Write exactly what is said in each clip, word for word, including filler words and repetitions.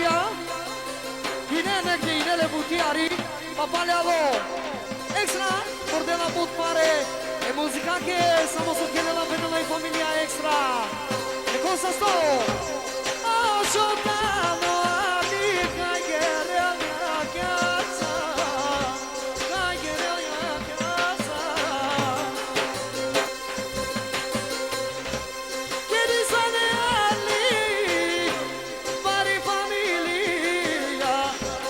Ja, ine negde, ine le buti, ari, pa pale alo. Ekstra, por dela but pare. E muzikake, samo so kelela, penela i familija ekstra. E ko sa sto. A so tano, ali kaj gere na kjaca, kaj gere na kjaca. Kedi sane ali, bari familija,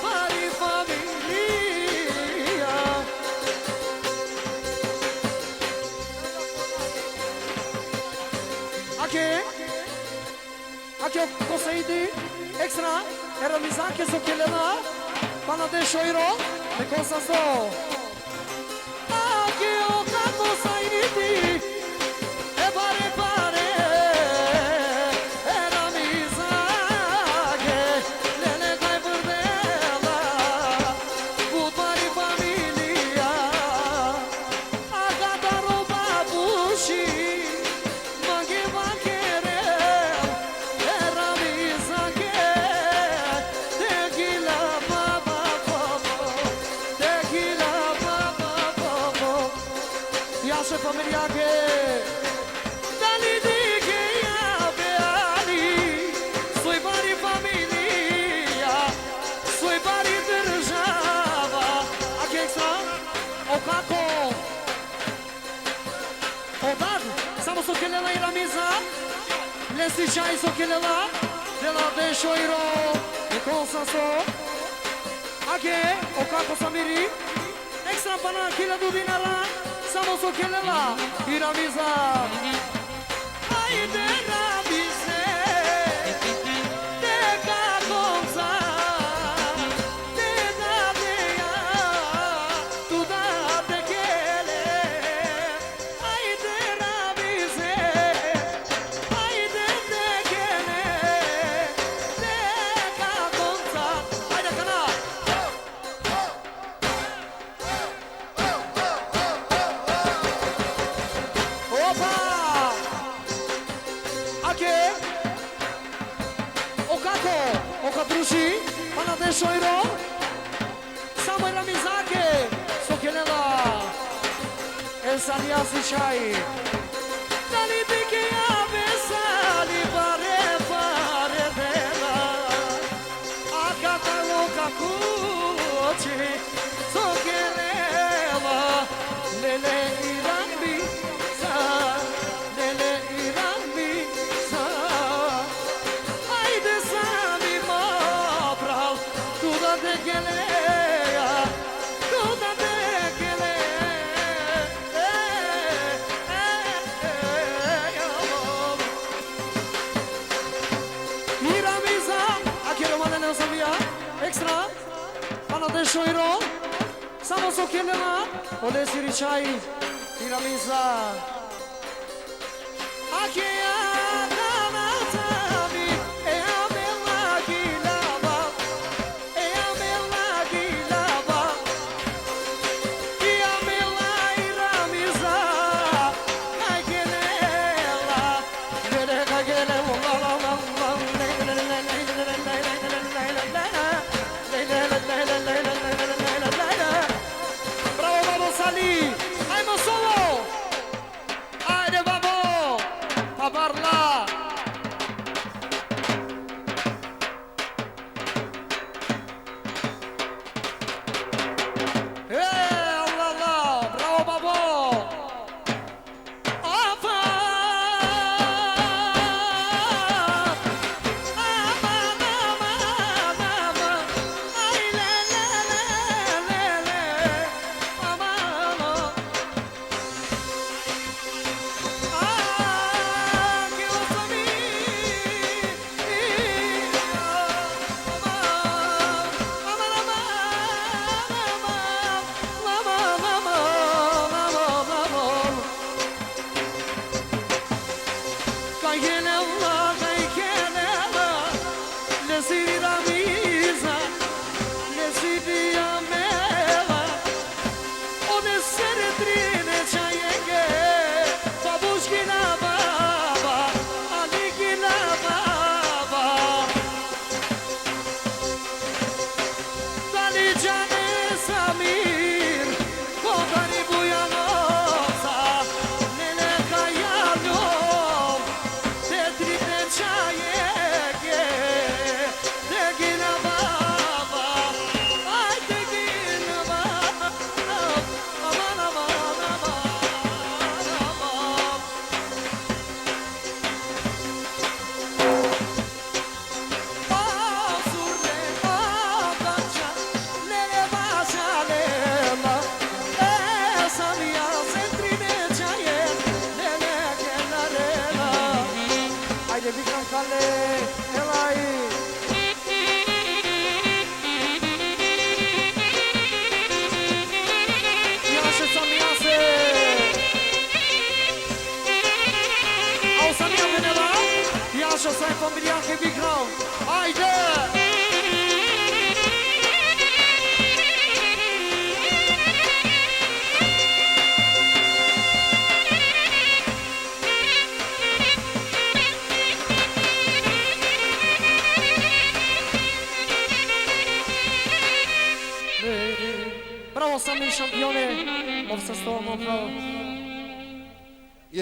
bari familija. Ake, ake ko sa iti, ekstra, e Ramizake so kelela, pana dešojro, me ko sa sto. Ake o kako sa iti, e pare pare, e Ramizake, lele kaj brdela, but bari familija, a kataro babuši, mange vakerel, e Ramizake, tequila, ba, ba, ba, ba, tequila, ba, ba, ba, ba. Ja se familijake. Dali dikhe ja be ali, soj bari familija, soj bari država. Ake ekstra, o kako. O dad, samo so kelela i Ramiza, lesi čaj so kelela, dela dešojro, e ko sa sto. Ake, o kako sa miri, ekstra pana hiljadu dinara, samo so kelela i Ramiza. Ajde Ramize, te ka konca, te da te ja, tu da te kele. Ajde Ramize, ajde te kele, te ka konca. Ajde kana. Opa! Ake? O kako? O ka druži? Pana dešojro? Samo e Ramizake so kelela. E sa nja si čaj. Dali dikhe ja be sali pare pare dela. A katalo kakuči so kelela. Lele i Ramiza, lele i Ramiza. Ajde sa mi mo pral, tu da te kele ja, tu da te kele. E, e, e, e, o. I Ramiza, ake romane ne osavija, ekstra, pana dešojro, samo so kelela, o lesi ri čaj, i Ramiza. Ake ja kana sa mi, e ja me lagi lava, e ja me lagi lava, e ja me lai Ramiza, kaj kelela, lele kaj kelela, la, la, la, la. Bravo, babo Sali! Ajmo solo! Ajde, babo! Pa parla! E, Allah, Allah! Bravo, babo! Apa! Aman, aman, aman! Aj, le, le, le, le, le! Aman, aman! Kaj kelela, kaj kelela, lesi ri Ramiza, lesi ri Amela, o ne sere trine čajenge, babuškina baba, alikina baba. Bravo, sami šampione, mov sa z toho mohol.